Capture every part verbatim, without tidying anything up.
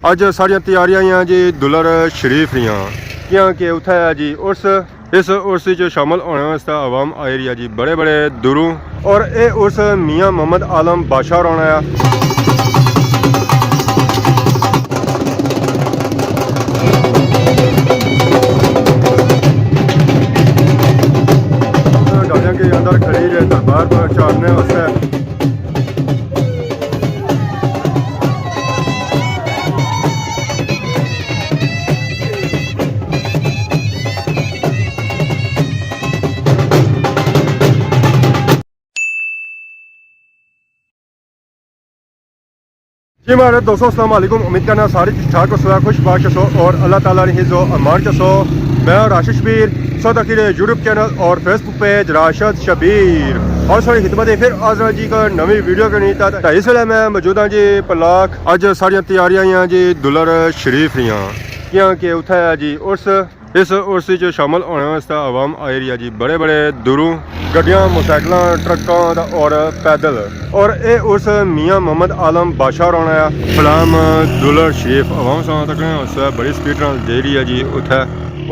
اج ساریاں تیاریاں ہیاں جی دلر شریف نیاں، کیاں کہ اتھے ہے جی عرس۔ اس عرس وچ شامل ہونے واسطے عوام آئی رہی ہے جی بڑے بڑے دوروں، اور اے عرس میاں محمد عالم بادشاہ ہوراں نا ہے۔ ڈالیاں کے اندر کھڑی رہے دربار پر چاڑھنے واسطے۔ جی مہاڑے دوستو، السلام علیکم۔ امید کرنا سارے ٹھیک ٹھاک ہوسو، خوش باش ہوسو اور اللہ تعالیٰ نے حفظ و امان چ ہوسو۔ میں راشد شبیر، سو تاکہ یوٹیوب چینل اور فیس بک پیج راشد شبیر۔ اور ساری خدمت ہے پھر حاضر ہاں جی ایک نویں ویڈیو کے نیتا۔ اس ویلے میں موجود ہاں جی پلاک۔ اج ساریاں تیاریاں ہیاں جی دلر شریف نیاں، کیاں کہ اتھے ہے جی عرس۔ اس عرس وچ شامل ہونے واسطے عوام آئی رہی ہے جی بڑے بڑے دوروں، گڈیاں، موٹرسائیکلاں، ٹرکاں دا اور پیدل۔ اور اے عرس میاں محمد عالم بادشاہ ہوراں نا ہے۔ فلام دلر شریف عوام ساں تک اس بڑی سپیڈ نال جائی رہی ہے جی اتھے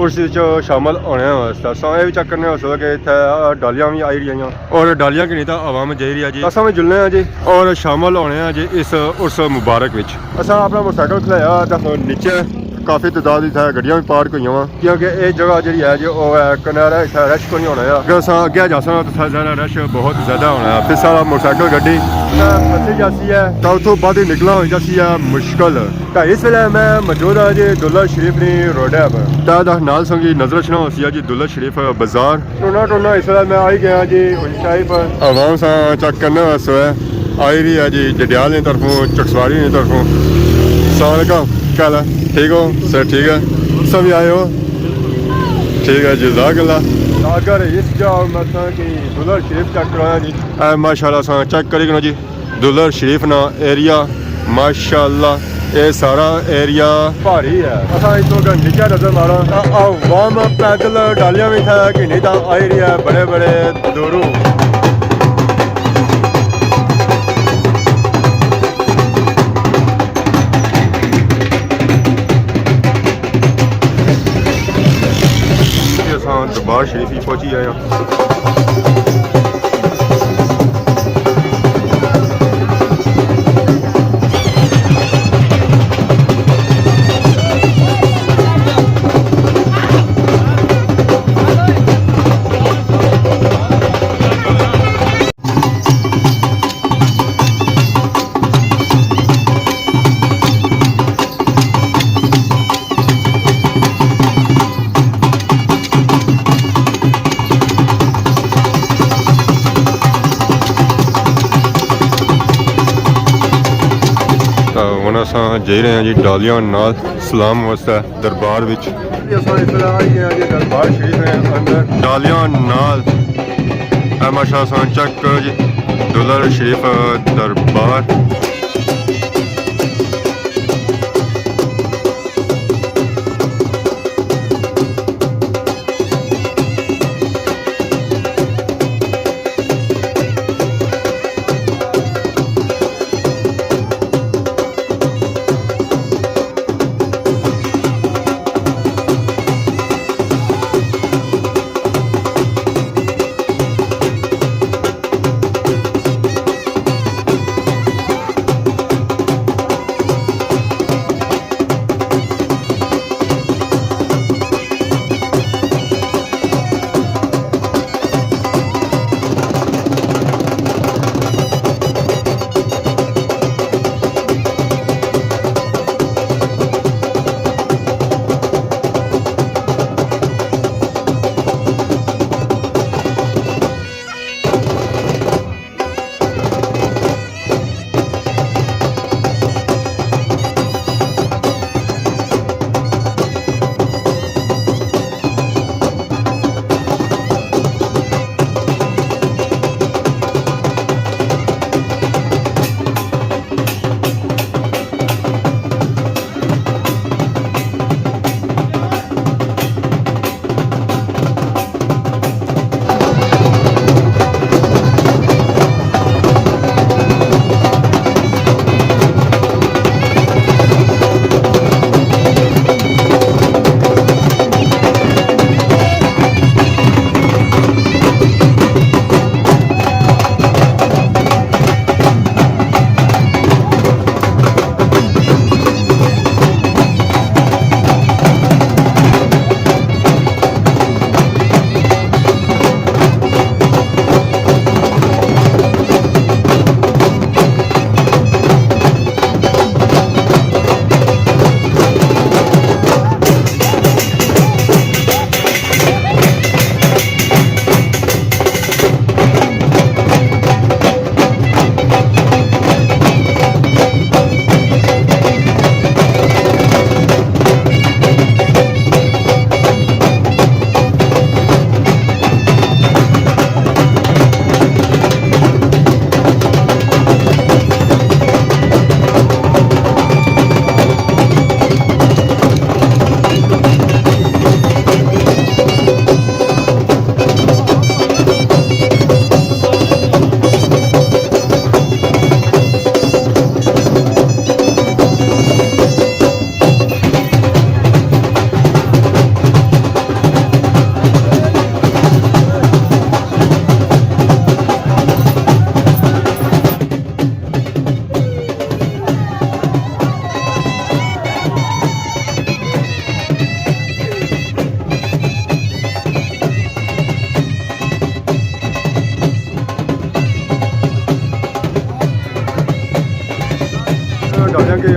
عرس وچ شامل ہونے واسطے۔ اساں اے وی چیک کرنے واسطے کہ اتھے ڈالیاں وی آئی رہی ہیں اور ڈالیاں کی نہیں تاں عوام جائی رہی ہے جی۔ اساں وی جلنے ہیں جی اور شامل ہونے ہیں جی اس عرس مبارک وچ۔ اساں اپنا موٹرسائیکل کھلایا تے ہن نیچے کافی تعداد اتھے گڈیاں وی پارک ہوئیاں وا، کیونکہ اے جگہ جیڑی ہے جی او ہے کنارہ، اتھے رش کوئی نہیں ہونا ہے۔ اگر اساں اگے جاساں تے اتھے ذرا رش بہت زیادہ ہونا ہے، پھر سارا موٹرسائیکل گڈی تے پھسی جاسی ہے، تے اتھوں بعد ہی نکلنا ہوئی جاسی ہے مشکل۔ تے اس ویلے میں موجود ہاں جی دلر شریف نی روڈ ہے پر۔ تے دا نال سنگی نظر اچھنا ہوسی ہے جی دلر شریف بازار۔ ٹرنا ٹرنا اس ویلے میں آئی گیا جی ہن شاہی پر۔ عوام ساں چیک کرنے واسطے آئی رہی ہے جی جڈیال نی طرفوں، چکسواری نی طرفوں۔ السلام علیکم، کیا حال ہے؟ ٹھیک ہو سر؟ ٹھیک ہے، سب آئے ہو؟ ٹھیک ہے جی، جزاک اللہ۔ اگر اس جا میں تاں کہ دلر شریف چیک کرایا جی۔ اے ماشاءاللہ ساں چیک کری کنو جی۔ دلر شریف نا ایریا، ماشاءاللہ، اے سارا ایریا پہاڑی ہے۔ اساں اتھوں گنڈی کیا نظر مارا، عوام پیدل ڈالیاں وی تھا کہ نہیں تاں آئی رہی ہے بڑے بڑے دوروں۔ اساں دربار شریف ہی پہنچی آئے ہاں۔ تاں ہن اساں جائی رہے ہیں جی ڈالیاں نال سلام واسطے دربار وچ۔ اساں اس طرح آئی گئے ہیں جی دربار شریف دے اندر۔ ڈالیاں نال اے ماشاءاللہ ساں چیک کرو جی، دلر شریف دربار۔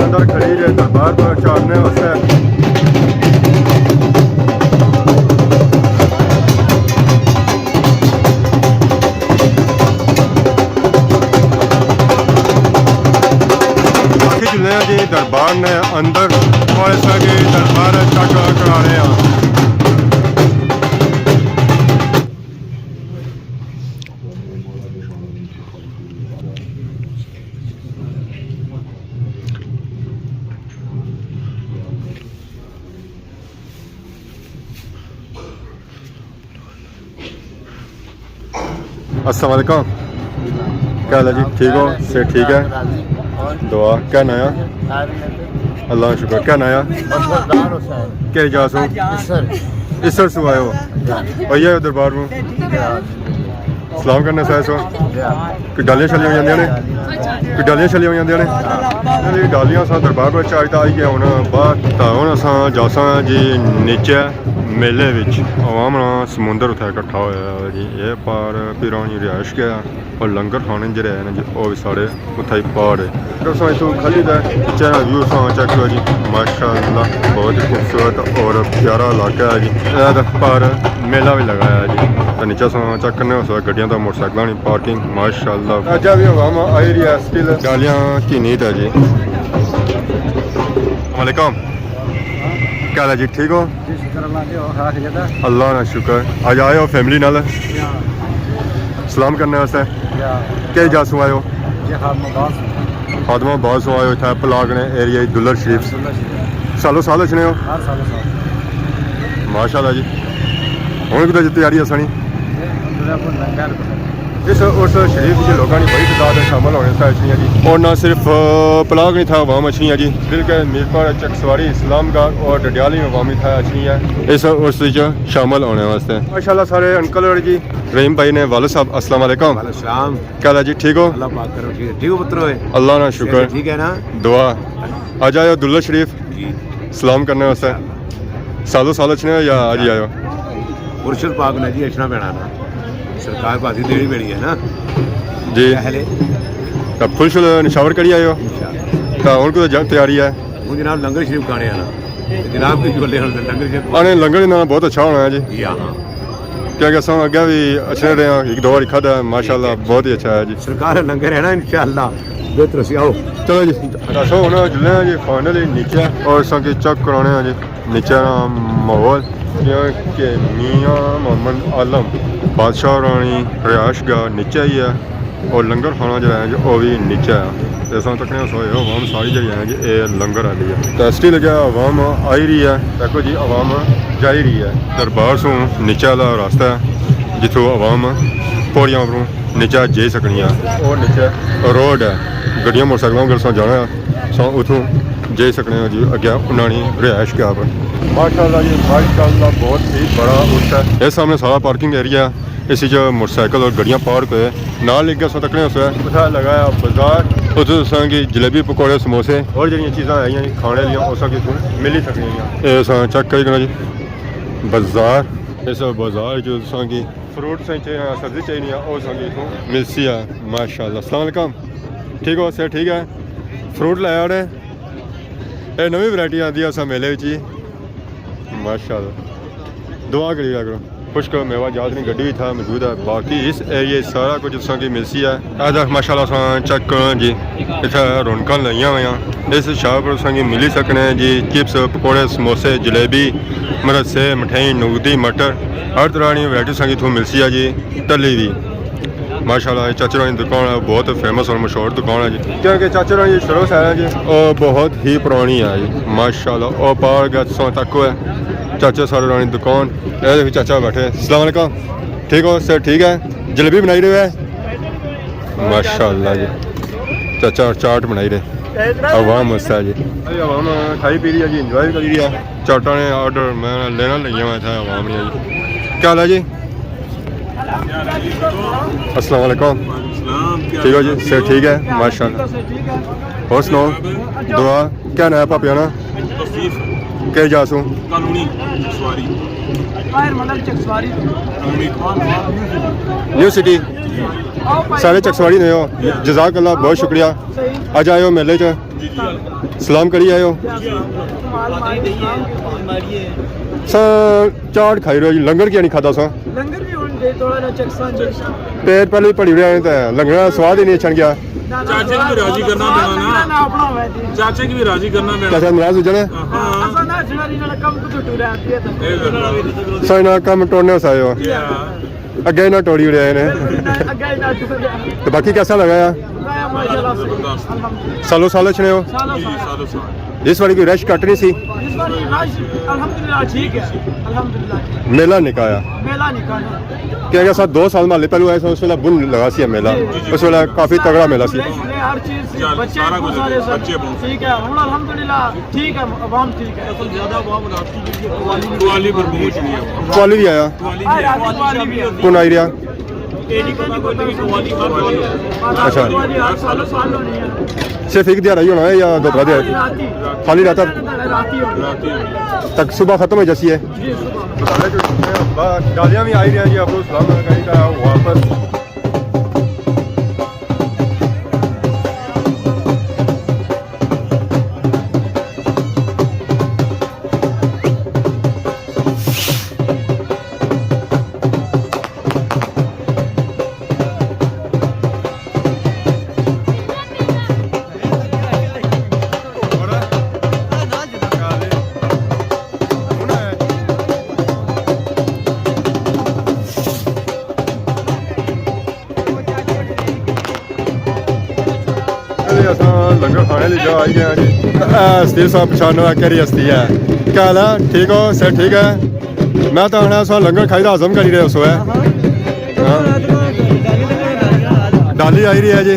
اندر کھڑی رہے دربار پر چاڑھنے واسطے۔ باقی جلنے آں جی دربار نے اندر، اور اس طرح کی دربار چیک کرا رہے ہیں۔ السلام علیکم۔ کیا حال ہے جی؟ ٹھیک ہو؟ صحت ٹھیک ہے؟ دعا۔ کیا ناں آ؟ اللہ کا شکر۔ کیا ناں آ؟ کہڑی جا سو؟ اسر سو آئے ہو؟ آئیے دربار کو۔ سلام کرنے سائے سو۔ کوئی ڈالیاں شالیاں ہوئی جاندیاں نے؟ کوئی ڈالیاں شالیاں ہوئی جاندیاں نے؟ ڈالیاں اساں دربار پر چائی تے آئی گئے ہن باہر۔ تاں ہن اساں جاساں جی نیچے میلے وچ۔ عوام نا سمندر اتھے اکٹھا ہویا ہے جی۔ اے پار پرانی رہائش گیا اور لنگر کھانے جڑے ہیں نا جی، او وی سارے اتھے ہی پار ہے۔ تساں اتھوں کھلی دا چہرہ ویو ساں چیک کرو جی، ماشاءاللہ بہت ہی خوبصورت اور پیارا علاقہ ہے جی۔ اے تے پار میلہ وی لگایا ہے جی۔ تے نیچے ساں چیک کرنے ہو سو گڈیاں تے موٹر سائیکلاں نی پارکنگ، ماشاءاللہ۔ اجا وی عوام آئی رہی ہے، سٹل ڈالیاں کی نیت ہے جی۔ السلام علیکم۔ کیا حال ہے جی؟ ٹھیک ہو؟ جی، شکر اللہ جی، اور خیر خیریت ہے؟ اللہ نا شکر۔ اج آئے ہو فیملی نال؟ جی ہاں۔ سلام کرنے واسطے؟ جی ہاں۔ کہڑی جا سوں آئے ہو؟ جی، خادم آباد سوں۔ خادم آباد سوں آئے ہو، اتھا پلاک نے ایریا دلر شریف۔ دلر شریف۔ سالو سال اچھنے ہو؟ ہر سال سال۔ ماشاءاللہ جی۔ ہن کدھر جی تیاری ہے سانی؟ جی، ہن جڑا کوئی لنگر اس عرس شریف وچ لوکاں نی بڑی تعداد شامل ہونے تے اچھنی ہے جی۔ اور نہ صرف، آ، پلاک نہیں تھا، عوام اچھنی ہے جی، بلکہ میرپور، چکسواری، اسلام گڑھ اور ڈڈیالی عوام بھی تھا اچھنی ہے اس عرس وچ شامل ہونے واسطے۔ ماشاءاللہ سارے انکل اور جی رحیم بھائی نے والد صاحب، السلام علیکم۔ وعلیکم السلام۔ کیا حال ہے جی؟ ٹھیک ہو؟ اللہ پاک کرم ٹھیک ہے۔ ٹھیک ہو پترو ہے؟ اللہ نا شکر۔ ٹھیک ہے نا؟ دعا۔ اج آئے ہو دلہ شریف؟ جی۔ سلام کرنے واسطے۔ سالو سال اچھنے ہو یا اج ہی آئے ہو؟ مرشد پاک نے جی اچھنا پینا نا۔ سرکار بازی دینی پینی ہے نا۔ جی۔ پہلے۔ تاں پھل شل نشاور کری آئے ہو؟ انشاءاللہ۔ تاں ہن کوئی جنگ تیاری ہے؟ ہن جناب لنگر شریف کھانے آنا۔ جناب کی بولے ہن لنگر شریف۔ آنے لنگر انہاں بہت اچھا ہونا ہے جی۔ جی ہاں۔ کیا کہ اساں اگے بھی اچھنے رہے ہیں، ایک دو بار کھادا ہے، ماشاءاللہ بہت ہی اچھا ہے جی۔ سرکار لنگر ہے نا، انشاءاللہ بہتر سی آؤ۔ چلو جی، دسو ہن جلنے ہیں جی فائنلی نیچے اور اساں کی چیک کرانے ہیں جی نیچے نا ماحول، کیونکہ میاں محمد عالم بادشاہ رانی رہائش گاہ نیچے ہی ہے۔ اور لنگر کھانا جڑا ہے جی، او وی نیچے ہے۔ تے اساں تکنے سو اے عوام ساری جڑی ہے جی، اے لنگر آلی ہے۔ تے سٹل اگے عوام آئی رہی ہے، دیکھو جی، عوام جائی رہی ہے۔ دربار سوں نیچے آلا راستہ ہے، جتھوں عوام پوڑیاں اپروں نیچے جائی سکنی ہے۔ او نیچے روڈ ہے، گڈیاں موٹر سائیکلاں اگر ساں جانا ہے، ساں اتھوں جائی سکنے ہو جی، اگے انہاں نی رہائش گاہ پر۔ ماشاءاللہ جی، ماشاءاللہ، بہت ہی بڑا عرس ہے۔ اے سامنے سارا پارکنگ ایریا ہے۔ اس وچ موٹر سائیکل اور گڈیاں پارک ہوئے۔ نال لگا سو تکنے اس اتھا لگایا بازار۔ اتھے تساں کی جلیبی، پکوڑے، سموسے اور جڑیاں چیزاں آئیاں کھانے لیاں، او ساں کی اتھوں ملی سکنیاں۔ اے تساں چیک کری کرو جی، بازار۔ اس بازار جو تساں کی فروٹ چاہیے، سبزی چاہیے، او تساں کی اتھوں ملسی ہے۔ ماشاءاللہ۔ السلام علیکم۔ ٹھیک ہو؟ صحت ٹھیک ہے؟ فروٹ لایا نے۔ اے نوی ورائٹی آندی ہے اساں میلے وچ ہی۔ ماشاءاللہ۔ دعا کری رہا کرو۔ خشک میوہ جات نی گڈی اتھا موجود ہے۔ باقی اس ایریا سارا کچھ تساں کی ملسی ہے۔ اے تک ماشاءاللہ اساں چیک کرو جی۔ اتھا رونقاں لائیاں ہوئیاں۔ اس شاپ پر تساں کی ملی سکنے ہیں جی چپس، پکوڑے، سموسے، جلیبی، مرسے، مٹھائی، نودی، مٹر، ہر طرح نی ورائٹی تساں کی اتھوں ملسی ہے جی۔ تلی دی۔ ماشاءاللہ، اے چاچے رانی دکان ہے، بہت فیمس اور مشہور دکان ہے جی۔ کیونکہ چاچے رانی شروع سے ہے جی، او بہت ہی پرانی ہے جی۔ ماشاءاللہ، او پار گیا تساں تک ہے چاچے سارے رانی دکان۔ اے دیکھو چاچا بیٹھے۔ السلام علیکم، ٹھیک ہو؟ صحت ٹھیک ہے؟ جلیبی بنائی رہے ہو؟ ماشاءاللہ جی، چاچا چاٹ بنائی رہے۔ عوام واسطے جی۔ اے عوام کھائی پی رہی ہے جی، انجوائے کری رہی ہے۔ چاٹاں نے آرڈر میں لینا لگیا ہوا تھا عوام نے جی۔ کیا حال ہے جی؟ السلام علیکم۔ السلام، کیا ٹھیک ہو جی؟ حال ہے؟ صحت ٹھیک ہے؟ ماشاءاللہ۔ اور سناؤ؟ دعا۔ کیا ناں ہے پاپیا نا؟ توصیف۔ کہڑی جا سوں؟ کالونی، چکسواری۔ باہر مطلب چکسواری۔ کالونی۔ نیو سٹی۔ سارے چکسواری نے ہو۔ جزاک اللہ، بہت شکریہ۔ اج آئے ہو میلے چ۔ سلام کری آئے ہو؟ سا چاٹ کھائی رہے ہو جی، لنگر کیا نہیں کھادا سا؟ لنگر بھی ہن دے تھوڑا جہا چکساں جی۔ پیٹ پہلے ہی پڑی رہے ہیں تے لنگر دا سواد ہی نہیں اچھن گیا۔ چاچے کی بھی راضی کرنا پینا نا۔ اپنا ہوا جی۔ چاچے کی بھی راضی کرنا پینا۔ چاچا ناراض ہو جانا؟ ہاں۔ اساں نہ جناری نال کم کو تو ٹورا پیا تھا۔ سائنا کم ٹورنے سے آئے ہو۔ اگے ہی نہ ٹوڑی اڑیا نے۔ اگے ہی نہ ٹوڑیا۔ تو باقی کیسا لگا ہے؟ لگا ہے ماشاءاللہ سے۔ الحمدللہ۔ سالو سال اچھنے ہو؟ سالو سال۔ اس باری کوئی رش گھٹ نہیں سی؟ اس باری رش الحمدللہ ٹھیک ہے۔ الحمدللہ ٹھیک ہے۔ میلہ نکایا؟ میلہ نکایا۔ کیا کیا سر، دو سال محلے پہلو آئے سن، اس ویلے بن لگا سی میلہ۔ جی، جی۔ اس ویلے کافی تگڑا میلہ سی۔ رش نے ہر چیز سی، بچے بہت سارے، بچے بہت۔ ٹھیک ہے، ہن الحمدللہ ٹھیک ہے، عوام ٹھیک ہے۔ اصل زیادہ عوام رات کی جڑی ہے قوالی، قوالی پر پہنچ رہی ہے۔ قوالی بھی آیا؟ قوالی بھی آیا۔ کون آئی رہیا؟ اچھا۔ صرف ایک دیہاڑا ہی ہونا ہے یا دو ترے دیہاڑے؟ خالی رات؟ تک صبح ختم ہو جاسی ہے۔ ڈالیاں بھی آئی رہی ہیں جی، آپ کو سلام کرنے کا واپس۔ اساں لنگر کھانے لی جا آئی گئے ہاں جی۔ اے ہستی صاحب پچھانو ہے، کیڑی ہستی ہے؟ کیا حال ہے؟ ٹھیک ہو؟ صحت ٹھیک ہے؟ میں تو آخنا سو لنگر کھائی دا ہضم کری رہے سو ہے۔ ہاں۔ ڈالی آئی رہی ہے جی۔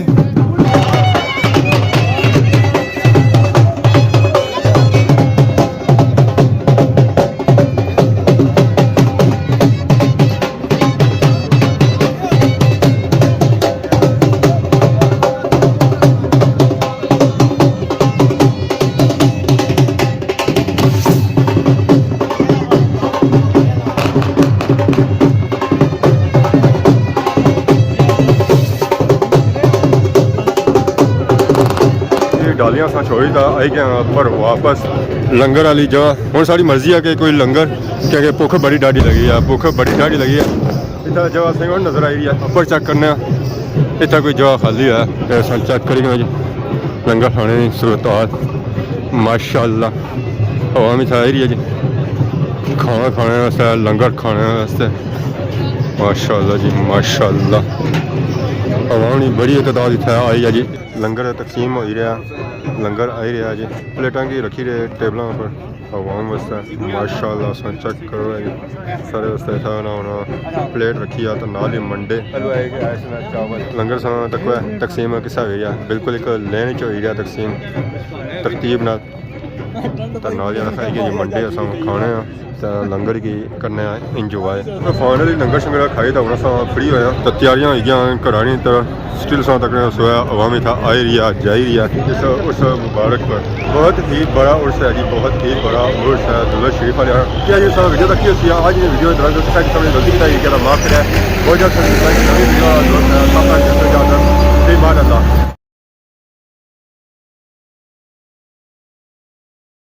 یہ ڈالیاں اساں چھوڑی تا آئی گیا پر واپس لنگر والی جگہ۔ ہن ساڑی مرضی ہے کہ کوئی لنگر، کیونکہ بھوک بڑی ڈاڈھی لگی ہے، بھوک بڑی ڈاڈھی لگی ہے۔ اتھا جگہ اساں کی نظر آئی رہی ہے، اپر چیک کرنے آں۔ اتھا کوئی جگہ خالی ہے تے اساں چیک کری گئے جی۔ لنگر کھانے نی صورتحال، ماشاءاللہ عوام اتھا آئی رہی ہے جی کھانا کھانے واسطے، لنگر کھانے واسطے۔ ماشاءاللہ جی ماشاءاللہ، عوام نی بڑی تعداد اتھا آئی ہے جی۔ لنگر تقسیم ہوئی رہیا، لنگر آئی رہیا جی، پلیٹاں کی رکھی رہے ٹیبلاں پر عوام واسطے۔ ماشاءاللہ اساں چیک کرو اے سارے واسطے اتھا نہ ہونا پلیٹ رکھی آ تے نال ہی منڈے۔ لنگر ساں تک تقسیم کسا ہوئی رہیا، بالکل ایک لین وچ ہوئی رہیا تقسیم ترتیب نال۔ تے نال یار کھائی گئے جی منڈے اساں کھانے آں۔ تے لنگر کی کرنے آں انجوائے۔ فائنلی لنگر شنگر کھائی تے ہن اساں فری ہوئے آں تے تیاریاں ہوئی گیاں گھراں نی، تے سٹل اساں تک سویا عوام اتھا آئی رہی ہے، جائی رہی ہے۔ اس عرس مبارک پر بہت ہی بڑا عرس ہے جی، بہت ہی بڑا عرس ہے دولت شریف والے۔ کیا جی سارا ویڈیو تک کی ہوتی ہے، آج نے ویڈیو درنگ ساری سامنے غلطی بتائی کہ معاف کرے۔ بہت جلد ساری نئی ویڈیو دوست ہے، سب تک اجازت، فی امان اللہ۔